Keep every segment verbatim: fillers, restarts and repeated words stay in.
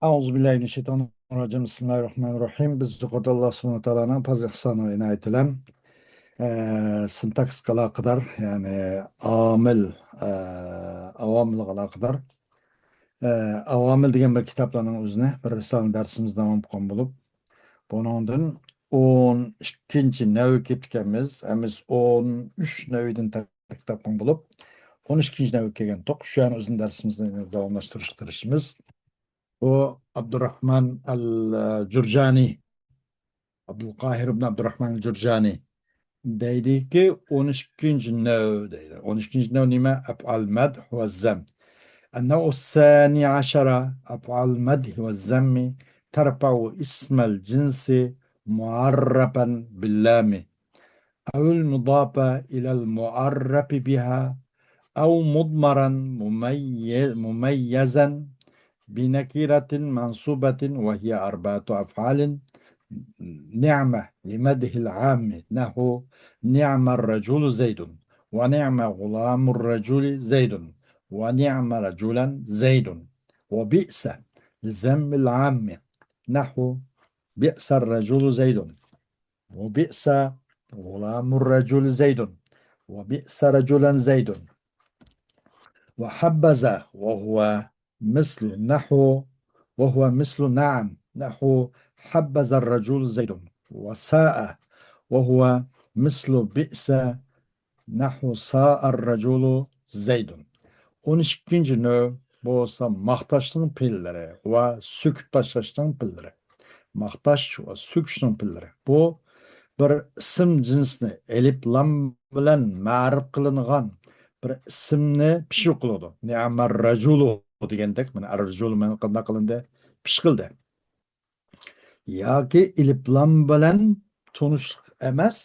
أعوذ بالله من الشيطان الرجيم. بسم الله الرحمن الرحيم. بىز يۇقىرىدا ئاللا سۇبھانەھۇ ۋە تائالانىڭ پازىل ئىھسانى ۋە ئىنايىتى بىلەن، ئە، سىنتاكسىسقا ئالاقىدار، يەنى ئامىل، ئە، ئاۋامىلغا ئالاقىدار، ئە، ئاۋامىل دېگەن بىر كىتابلارنىڭ ئۆزىنى بىر رىسالە دەرسىمىز داۋام قىلغان بولۇپ، بۇنىڭدىن ئون ئىككىنچى نەۋگە كېتىپكەنمىز. ھەممىسى ئون ئۈچ نەۋدىن تەركىب تاپقان بولۇپ، ئون ئىككىنچى نەۋگە كەلگەنتۇق. شۇ يەرنى ئۆزىنىڭ دەرسىمىزنى داۋاملاشتۇرۇشقا تىرىشىمىز. بۇ ئابدۇراخمان ئەل جۇرجانى، ئابدۇلقاھىر ئىبن ئابدۇراخمان ئەل جۇرجانى دەيدىكى، ئون ئىككىنچى نەۋ دەيدۇ. ئون ئىككىنچى نەۋ نېمە؟ أفعال المدح والذم. النوع الثاني عشر أفعال المدح والذم ترفع اسم الجنس معرفا باللام أو المضافة إلى المعرف بها أو مضمرا ممي-، مميزا بنكرة منصوبة، وهي أربعة أفعال: نعم لمدح العام، نحو: نعم الرجل زيد، ونعم غلام الرجل زيد، ونعم رجلا زيد، وبئس لذم العام، نحو: بئس الرجل زيد، وبئس غلام الرجل زيد، وبئس رجلا زيد، وحبذا وهو مثل نحو، وهو مثل نعم، نحو: حبذا الرجل زيد، وساء وهو مثل بئس، نحو: ساء الرجل زيد. ئون ئىككىنچى نەۋ بولسا ماختاشنىڭ پېئىللىرى ۋە سۆكۈپ تاشلاشنىڭ پېئىللىرى. ماختاش ۋە سۆكۈشنىڭ پېئىللىرى. بۇ بىر ئىسىم جىنسنى ئەلىپ لام بىلەن مەرىپ قىلىنغان بىر ئىسىمنى پىشۇ قىلىدۇ. نىئمەر رەجۇلۇ دېگەندەك، مانا ئەر رەجۇلۇ مانا قانداق قىلىندى؟ پىش قىلدى. ياكى ئېلىپلام بىلەن تونۇشلۇق ئەمەس،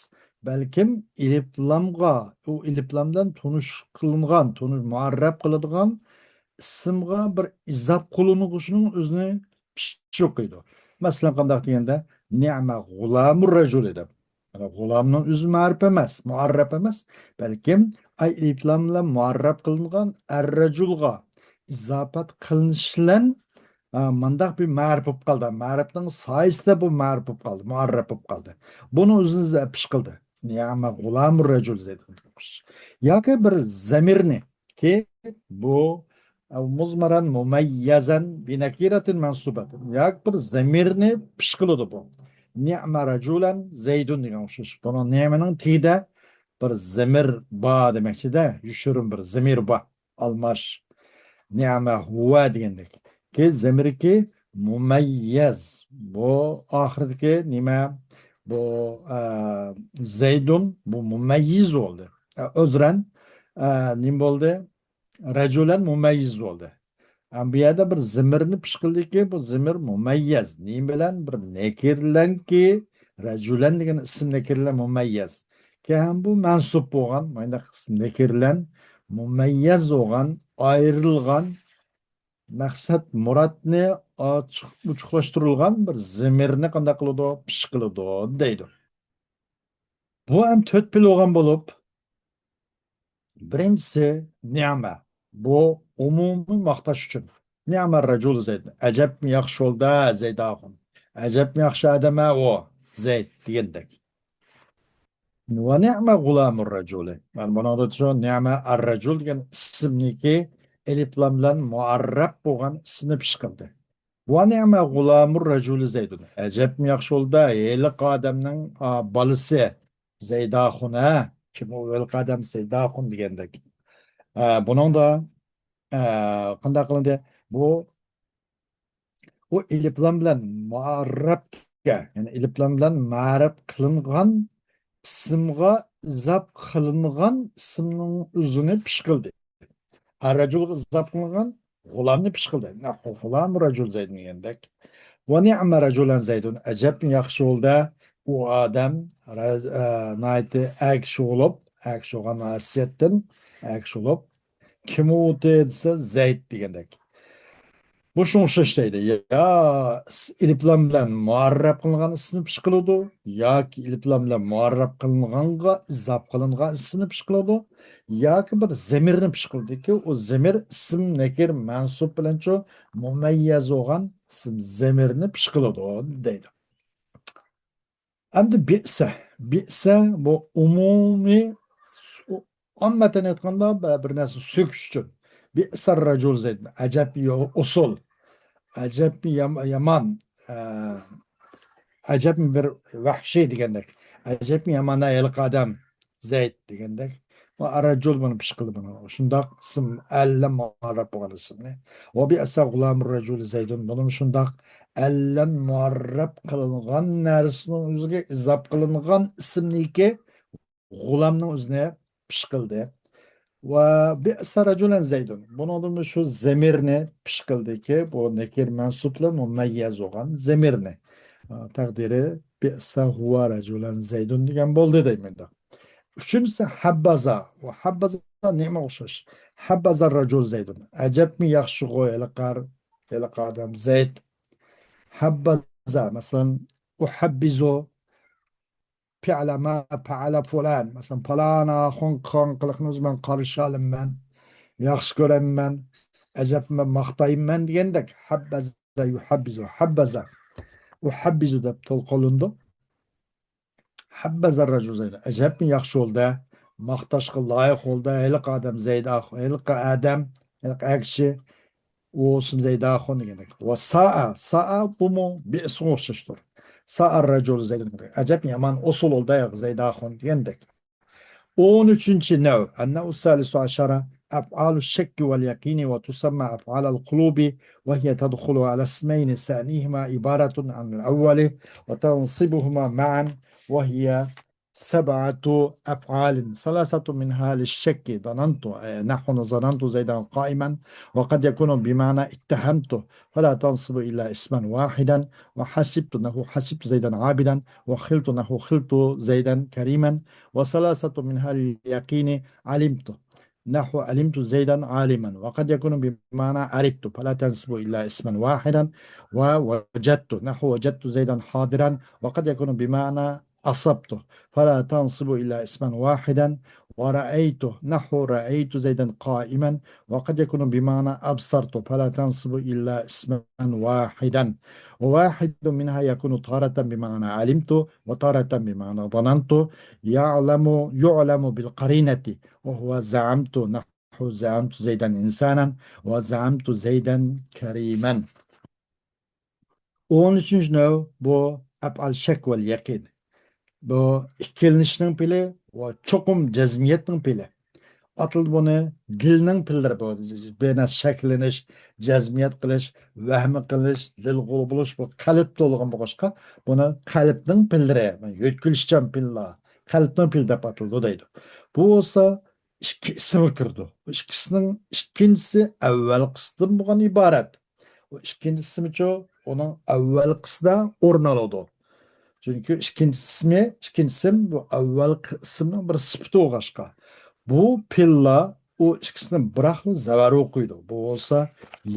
بەلكىم ئېلىپلامغا، ئۇ ئېلىپلام بىلەن تونۇش قىلىنغان، تونۇش، مۇئەررەپ قىلىدىغان ئىسىمغا بىر ئىزاپ قىلىنغۇچىنىڭ ئۆزىنى پىشۇق قىلىدۇ. مەسىلەن، قانداق دېگەندە، نىئمە غۇلامۇر رەجۇلى دەپ. مانا غۇلامنىڭ ئۆزى مەرىپ ئەمەس، مۇئەررەپ ئەمەس، بەلكىم ئەي ئېلىپلام بىلەن مۇئەررەپ قىلىنغان ئەر رەجۇلغا ئىزاپەت قىلىنىش بىلەن، ئا، مانداق بىر مەرىپ بولۇپ قالدى. مەرىپنىڭ سايىسىدا بۇ مەرىپ بولۇپ قالدى، مۇئەررەپ بولۇپ قالدى. بۇنى ئۆزىڭىز پىش قىلدى. نىئمە غۇلامۇر رەجۇل زەيدۇن. ياكى بىر زەمىرنى، كى بۇ، ئە، مۇزمەرەن مۇمەييەزەن بىنەكىرەتىن مەنسۇبەتىن. ياكى بىر زەمىرنى پىش قىلىدۇ بۇ. نىئمە رەجۇلەن زەيدۇن دېگەن ئوخشاش. بۇنىڭ نىئمىنىڭ تېگىدە بىر زەمىر بار دېمەكچىدە، يوشۇرۇن بىر زەمىر بار. ئالماش. نىئمە ھۇۋە دېگەندەك. كى زەمىركى مۇمەييەز. بۇ ئاخىرىدىكى نېمە؟ بۇ، ئە، زەيدۇن، بۇ مۇمەييىز بولدى. ئە، ئۆزرەن، ئە، نېمە بولدى؟ رەجۇلەن مۇمەييىز بولدى. ئە، بۇ يەردە بىر زىمىرنى پىش قىلدىكى، بۇ زىمىر مۇمەييەز. نېمە بىلەن؟ بىر نەكىرلەنكى، رەجۇلەن دېگەن ئىسىم نەكىرلەن مۇمەييەز. كەيىن بۇ مەنسۇب بولغان، مانداق نەكىرلەن مۇمەييەز بولغان، ئايرىلغان، مەقسەت مۇرادنى ئاچىق-، ئوچۇقلاشتۇرۇلغان بىر زىمىرنى قانداق قىلىدۇ؟ پىش قىلىدۇ دەيدۇ. بۇ ھەم تۆت پېئىل بولغان بولۇپ، بىرىنچىسى نىئمە. بۇ ئومۇمىي ماختاش ئۈچۈن. نىئمە رەجۇل زەيد. ئەجەبمۇ ياخشى بولدى زەيد ئاخۇن. ئەجەبمۇ ياخشى ئادەم ئۇ زەيد دېگەندەك. ۋە نىئمە غۇلامۇر رەجۇلى. مانا بۇنىڭدا شۇ نىئمە ئەر رەجۇل دېگەن ئىسىمنىكى ئېلىپلام بىلەن مۇئەررەپ بولغان ئىسىمنى پىش قىلدى. ۋە نىئمە غۇلامۇر رەجۇلى زەيدۇن. ئەجەبمۇ ياخشى بولدى ھېلىقى ئادەمنىڭ، ئا، بالىسى زەيداخۇن، ھە؟ كىم ئۇ ھېلىقى ئادەم؟ زەيداخۇن دېگەندەك. ئا، بۇنىڭدا، ئا، قانداق قىلىندى؟ بۇ ئۇ ئېلىپلام بىلەن مۇئەررەپكە، يەنى ئېلىپلام بىلەن مەرىپ قىلىنغان ئىسىمغا ئىزاپ قىلىنغان ئىسىمنىڭ ئۆزىنى پىش قىلدى. ئەر رەجۇلغا ئىزاپ قىلىنغان غۇلامنى پىش قىلدى. نەھۋۇ غۇلام رەجۇل زەيدۇن دېگەندەك. ۋە نىئمە رەجۇلەن زەيدۇن. ئەجەبمۇ ياخشى بولدى ئۇ ئادەم، رەز-، ئە، ناھايىتى ئەر كىشى بولۇپ، ئەر كىشى بولغان خاسىيەتتىن ئەر كىشى بولۇپ. كىم ئۇ دېسە، زەيد دېگەندەك. بۇ شۇڭا ئوخشاش دەيدۇ. يا ئېلىپلام بىلەن مۇئەررەپ قىلىنغان ئىسىمنى پىش قىلىدۇ، ياكى ئېلىپلام بىلەن مۇئەررەپ قىلىنغانغا ئىزاپ قىلىنغان ئىسىمنى پىش قىلىدۇ، ياكى بىر زەمىرنى پىش قىلىدۇكى، ئۇ زەمىر ئىسىم نەكىر مەنسۇپ بىلەنچۇ مۇمەييەز بولغان ئىسىم زەمىرنى پېش قىلىدۇ دەيدۇ. ئەمدى بىئسە. بىئسە بۇ ئومۇمىي، ئاممەتەن ئېيتقاندا، بىر نەرسە سۆكۈش ئۈچۈن. بىئسە رەجۇل زەيدۇن. ئەجەب يو-، ئۇسۇل. ئەجەب يام-، يامان. ئە، ئەجەبمۇ بىر ۋەھشىي دېگەندەك. ئەجەبمۇ يامان ھېلىقى ئادەم زەيد دېگەندەك. ۋە ئەررەجۇل بۇنى پېش قىلدى بۇنى. شۇنداق ئىسىم ئەللەن مۇئەررەپ بولغان ئىسىمنى. ۋە بىئسە غۇلامۇر رەجۇلى زەيدۇن. بۇنىمۇ شۇنداق ئەللەن مۇئەررەپ قىلىنغان نەرسىنىڭ ئۆزىگە ئىزاپ قىلىنغان ئىسىمنىكى غۇلامنىڭ ئۆزىنى پېش قىلدى. ۋە بىئسە رەجۇلەن زەيدۇن. بۇنىڭدىن شۇ زەمىرنى پېش قىلدىكى، بۇ نەكىر مەنسۇپ بىلەن مۇمەييەز بولغان زەمىرنى. ئا، تەقدىرى بىئسە ھۇۋە رەجۇلەن زەيدۇن دېگەن بولدى دەيمەن. ئۈچىنچىسى ھەببازا. ۋە ھەببازا نېمە ئوخشاش؟ ھەببازا رەجۇل زەيدۇن. ئەجەبمۇ ياخشىغۇ ھېلىقى، ھېلىقى ئادەم زەيد. ھەببازا، مەسىلەن، ئۇھەببىزۇ، پىئلە ما پەئەلە فۇلان. مەسىلەن، پالان ئاخۇن قىلغان قىلىقنى ئۆزى مەن قارشى ئالىمەن، ياخشى كۆرەممەن، ئەجەب مەن ماختايمەن دېگەندەك. ھەببەزە يۇھەببىزۇ، ھەببەزە ئۇھەببىزۇ دەپ تولۇقلىنىدۇ. ھەببەزە رەجۇل زەيدۇن. ئەجەبمۇ ياخشى بولدى، ماختاشقا لايىق بولدى. ھېلىقى ئادەم زەيد ئاخۇن، ھېلىقى ئادەم، ھېلىقى ئەر كىشى ئۇ ئىسىم زەيداخۇن دېگەندەك. ۋە سائە، سائە بۇمۇ بىئسىغا ئوخشاشتۇر. سائە رەجۇل زەيدۇن. ئەجەب يامان ئۇسۇل بولدى زەيداخۇن دېگەندەك. ئون ئۈچىنچى نەۋ، النوع الثالث عشر، أفعال الشك واليقين وتسمى أفعال القلوب، وهي تدخل على اسمين ثانيهما عبارة عن الأول وتنصبهما معا، وهي سبعة أفعال، ثلاثة منها للشك، ظننت، نحو ظننت زيدا قائما، وقد يكون بمعنى اتهمت، فلا تنصب إلا اسما واحدا، وحسبت، نحو حسبت زيدا عابدا، وخلت، نحو خلت زيدا كريما، وثلاثة منها لليقين، علمت، نحو علمت زيدا عالما، وقد يكون بمعنى عرفت، فلا تنصب إلا اسما واحدا، ووجدت، نحو وجدت زيدا حاضرا، وقد يكون بمعنى أصبت، فلا تنصب إلا اسما واحدا، ورأيت، نحو رأيت زيدا قائما، وقد يكون بمعنى أبصرت، فلا تنصب إلا اسما واحدا، وواحد منها يكون تارة بمعنى علمت، وتارة بمعنى ظننت، يعلم، يعلم بالقرينة، وهو زعمت، نحو زعمت زيدا إنسانا، وزعمت زيدا كريما. ئون ئۈچىنچى نەۋ، بۇ ئەپئال شەك ۋەل يەقىن. بۇ ئىككىلىنىشنىڭ پېلى ۋە چوقۇم جەزمىيەتنىڭ پېلى. ئاتىلىدا بۇنى دىلنىڭ پېللىرى، بۇ بىر نەرسە شەكلىنىش، جەزمىيەت قىلىش، ۋەھمە قىلىش، دىل غۇل بولۇش، بۇ قەلبتە بولغان بولغاچقا، بۇنى قەلبنىڭ پېللىرى، يۆتكىلىشچان پېللار، قەلبنىڭ پېلى دەپ ئاتىلىدۇ دەيدۇ. بۇ بولسا ئىككى ئىسىمغا كىرىدۇ. بۇ ئىككىسىنىڭ ئىككىنچىسى ئەۋۋەلقىسىدىن بولغان ئىبارەت. بۇ ئىككىنچى ئىسمىچۇ ئۇنىڭ ئەۋۋەلقىسىدە ئورۇن ئالىدۇ. چۈنكى ئىككىنچى ئىسمى، ئىككىنچى ئىسىم بۇ ئەۋۋەلقى ئىسىمنىڭ بىر سۈپىتى بولغاچقا، بۇ پېئىللار ئۇ ئىككىسىنى بىراقلا زەۋەر ئوقۇيدۇ. بۇ بولسا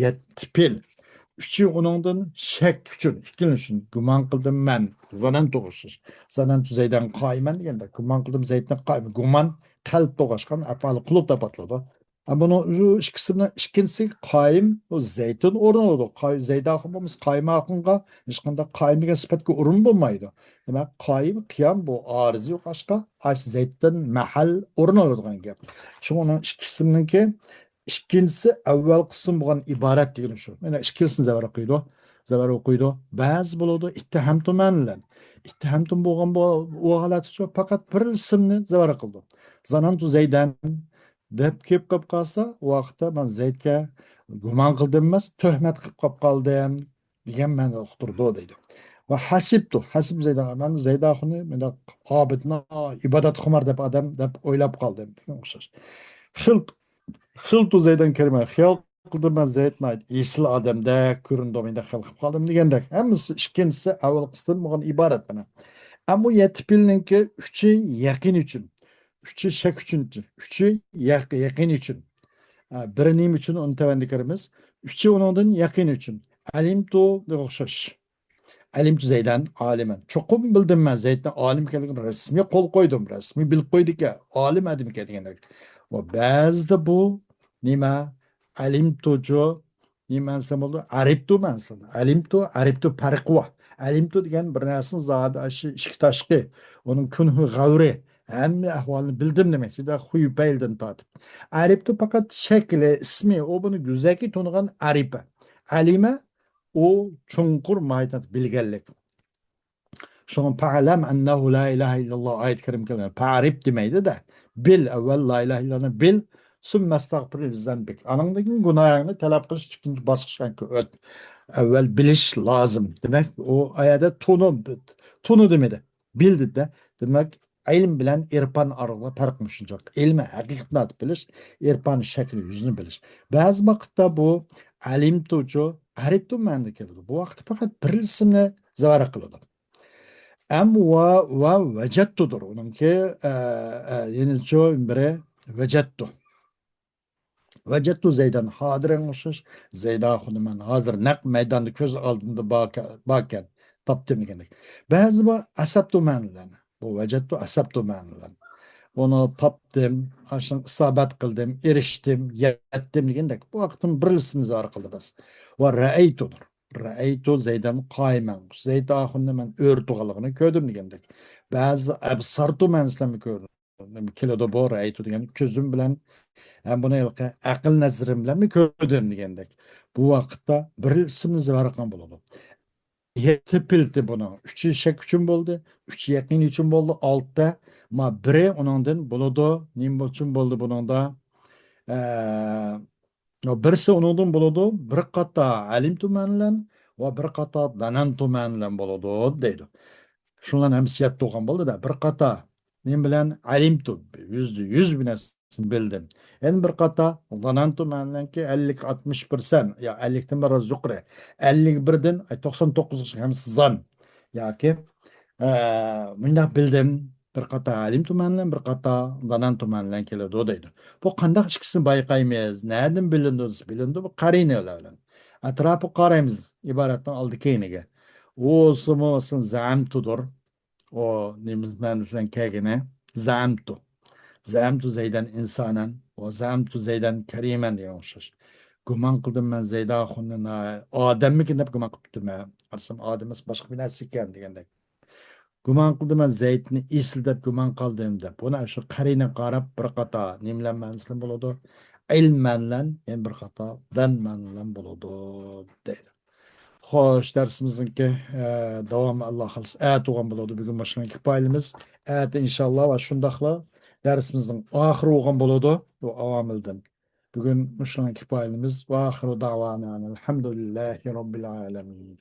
يەتتە پېئىل. ئۈچى ئۇنىڭدىن شەك ئۈچۈن، ئىككىلىنىش ئۈچۈن، گۇمان قىلدىم مەن، زانەنتۇغا ئوخشاش. زانەنتۇ زەيدەن قائىمەن دېگەندە، گۇمان قىلدىم زەيدنى قائىم. گۇمان قەلبتە بولغاچقا ئەپئال قۇلۇب دەپ ئاتىلىدۇ. ھە، بۇنىڭ ئىككىسىنىڭ ئىككىنچىسى قائىم، ئۇ زەيدتىن ئورۇن ئالىدۇ. قا-، زەيد ئاخۇن بولمىسا قائىم ئاخۇنغا ھېچقانداق قائىم دېگەن سۈپەتكە ئورۇن بولمايدۇ. دېمەك، قائىم، قىيام بۇ ئارىزى يوق ئاشقا، ئاش زەيدتىن مەھەل ئورۇن ئالىدىغان گەپ. شۇڭا ئۇنىڭ ئىككى ئىسىمنىڭكى ئىككىنچىسى ئەۋۋەل قىسىم بولغان ئىبارەت دېگىنى شۇ. مانا ئىككىنچىسىنى زەۋەر ئوقۇيدۇ. زەۋەر ئوقۇيدۇ. بەزى بولىدۇ، ئىتتىھەمتۇ مەن بىلەن. ئىتتىھەمتۇ بولغان بۇ، ئۇ ھالەتتە شۇ پەقەت بىر ئىسىمنى زەۋەر قىلىدۇ. زانانتۇ زەيدەن دەپ كېلىپ قاپ قالسا، ئۇ ۋاقىتتا مەن زەيدكە گۇمان قىلدىم ئەمەس، تۆھمەت قىلىپ قاپ قالدىم دېگەن مەنىدە ئۇقتۇرىدۇ دەيدۇ. ۋە ھەسىبتۇ، ھەسىب زەيدان، مەن زەيداخۇننى مۇنداق ئابىدنا، ئىبادەتخۇمار دەپ ئادەم دەپ ئويلاپ قالدىم دېگەن ئوخشاش. خىلت، خىلتۇ زەيدان كەرىمەن، خىيال قىلدىم مەن زەيد ناھايىتى ئېسىل ئادەمدەك كۆرۈندى، مەندەك خىيال قىلىپ قالدىم دېگەندەك. ھەممىسى ئىككىنچىسى ئەۋۋەلقىسىدىن بولغان ئىبارەت مانا. ئەمما يەتتە پېئىلنىڭكى ئۈچى يەقىن ئۈچۈن، ئۈچى شەك ئۈچۈن، ئۈچى يەق-، يەقىن ئۈچۈن. ئە، بىرى نېمە ئۈچۈن، ئۇنى تۆۋەندە كۆرىمىز. ئۈچى ئۇنىڭدىن يەقىن ئۈچۈن. ئەلىمتۇ دېگەن ئوخشاش. ئەلىمتۇ زەيدەن ئالىمەن. چوقۇم بىلدىم مەن زەيدنىڭ ئالىم ئىكەنلىكىنى، رەسمىي قول قويدۇم، رەسمىي بىلىپ قويدىكەن، ئالىم ئادەم ئىكەن دېگەندەك. ۋە بەزىدە بۇ نېمە؟ ئەلىمتۇچۇ نېمە مەنىسى بولىدۇ؟ ئەرىپتۇ مەنىسى. ئەلىمتۇ، ئەرىپتۇ پەرقى بار. ئەلىمتۇ دېگەن بىر نەرسىنى زادى ئاشۇ ئىچكى تاشقى، ئۇنىڭ كۈنھۇ غەۋرى، ھەممە ئەھۋالىنى بىلدىم دېمەكچى، خۇي پەيلىدىن تارتىپ. ئەرىپتۇ پەقەت شەكلى، ئىسمى، ئۇ بۇنى گۈزەكى تونۇغان ئەرىپە. ئەلىمە، ئۇ چوڭقۇر ماھىيەتنى بىلگەنلىك. شۇڭا «فەئلەم ئەننەھۇ لا ئىلاھە ئىللاللاھ» ئايەت كەرىم كەلگەن. «فەئرىپ» دېمەيدۇ-دە. بىل، ئەۋۋەل لا ئىلاھە ئىللاللاھنى بىل، سۈممەستەغفىر لىزەنبىك. ئانىڭدىن كېيىن گۇناھىڭنى تەلەپ قىلىش ئىككىنچى باسقۇچقا ئۆت. ئەۋۋەل بىلىش لازىم. دېمەك، ئۇ ئايەتتە تونۇ، تونۇ دېمىدى. بىل دېدى. دېمەك، ئىلىم بىلەن ئىرپان ئارىلىقىدا پەرق مۇشۇنچىلىك. ئىلمى ھەقىقەتنى ئاتىپ بىلىش، ئىرپان شەكلى يۈزىنى بىلىش. بەزى ۋاقىتتا بۇ ئەلىمتۇچۇ، ئەرىپتۇ مەنىدە كېلىدۇ. بۇ ۋاقىتتا پەقەت بىر ئىسىمنى زىيارەت قىلىدۇ. ئەم ۋا ۋا ۋەجەتتۇدۇر. ئۇنىڭكى، ئە، ئە، يەنىچۇ بىرى ۋەجەتتۇ. ۋەجەتتۇ زەيدەن ھازىرىڭ ئوخشاش زەيدە ئاخۇننى مەن ھازىر نەق مەيداندا كۆز ئالدىمدا باركەن، باركەن، تاپتىم دېگەندەك. بەزى بار ئەسەپتۇ مەنىلەن. بۇ ۋەجەتتۇ ئەسەپتۇ مەنىلەن. ئۇنى تاپتىم، ئاشۇنى ئىسابەت قىلدىم، ئېرىشتىم، يەتتىم دېگەندەك. بۇ ۋاقىتتىن بىر ئىسىمنى زىيارەت قىلدى بەس. ۋە رەئەيتۇدۇر. رەئەيتۇ زەيدەن قائىمەن. زەيد ئاخۇننى مەن ئۆرە تۇرغانلىقىنى كۆردۈم دېگەندەك. بەزى ئەبسارتۇ مەنىسىلەرنى كۆردۈم. كېلىدۇ بۇ رەئەيتۇ دېگەن كۆزۈم بىلەن، ھەم بۇنى ھېلىقى ئەقىل نەزىرىم بىلەنمۇ كۆردۈم دېگەندەك. بۇ ۋاقىتتا بىر ئىسىمنى زىيارەت قىلغان بولىدۇ. يەتتە پىلتى بۇنىڭ. ئۈچى شەك ئۈچۈن بولدى، ئۈچى يەقىن ئۈچۈن بولدى، ئالتە. ما بىرى ئۇنىڭدىن بولىدۇ. نېمە ئۈچۈن بولدى بۇنىڭدا؟ ئە، بىرسى ئۇنىڭدىن بولىدۇ، بىر قاتا ئەلىمتۇ مەنىلەن ۋە بىر قاتا دانانتۇ مەنىلەن بولىدۇ دەيدۇ. شۇلارنىڭ ھەممىسى يەتتە بولغان بولدى-دە. بىر قاتا نېمە بىلەن؟ ئەلىمتۇ، يۈزدە يۈز بىر نەرسىنى بىلدىم. يەنە بىر قاتا زانانتۇ مەنىلەنكى ئەللىك، ئاتمىش پىرسەنت، يا ئەللىكتىن بىراز يۇقىرى. ئەللىك بىردىن، ئاي، توقسان توققۇزغىچە ھەممىسى زان. ياكى، ئە، مۇنداق بىلدىم، بىر قاتا ئەلىمتۇ مەنىلەن، بىر قاتا دانانتۇ مەنىلەن كېلىدۇ دەيدۇ. بۇ قانداق ئىككىسىنى بايقايمىز؟ نەدىن بىلىنىدۇ دېسە، بىلىنىدۇ بۇ قەرىنىلەر بىلەن. ئەتراپىغا قارايمىز، ئىبارەتنىڭ ئالدى كەينىگە. ئۇ بولسىمۇ، مەسىلەن، زەئەمتۇدۇر. ئۇ نېمە مەنىسى بىلەن كەلگىنى؟ زەئەمتۇ. زەئەمتۇ زەيدەن ئىنسانەن، ۋە زەئەمتۇ زەيدەن كەرىمەن دېگەن ئوخشاش. گۇمان قىلدىم مەن زەيدە ئاخۇننى نا-، ئادەممىكىن دەپ گۇمان قىپتىمەن. قارىسام ئادەم ئەمەس، باشقا بىر نەرسە ئىكەن دېگەندەك. گۇمان قىلدىم مەن زەيدنى ئېسىل دەپ گۇمان قىلدىم دەپ. بۇنى شۇ قەرىنىگە قاراپ بىر قاتا نېمىلەر مەنىسى بىلەن بولىدۇ؟ ئىلم مەنىلەن، يەنە بىر قاتا دان مەنىلەن بولىدۇ دەيدۇ. خوش، دەرسىمىزنىڭكى، ئە، داۋامى ئاللا خالىسا ئەتە بولغان بولىدۇ. بۈگۈن مۇشۇنىڭ كىپايىمىز. ئەتە ئىنشاللا ۋە شۇنداقلا دەرسىمىزنىڭ ئاخىرى بولغان بولىدۇ. بۇ ئاۋامىلدىن. بۈگۈن مۇشۇنىڭ كىپايىمىز. ۋە ئاخىرۇ دەۋانا ئەلھەمدۇلىللاھى رەببىل ئالەمىن.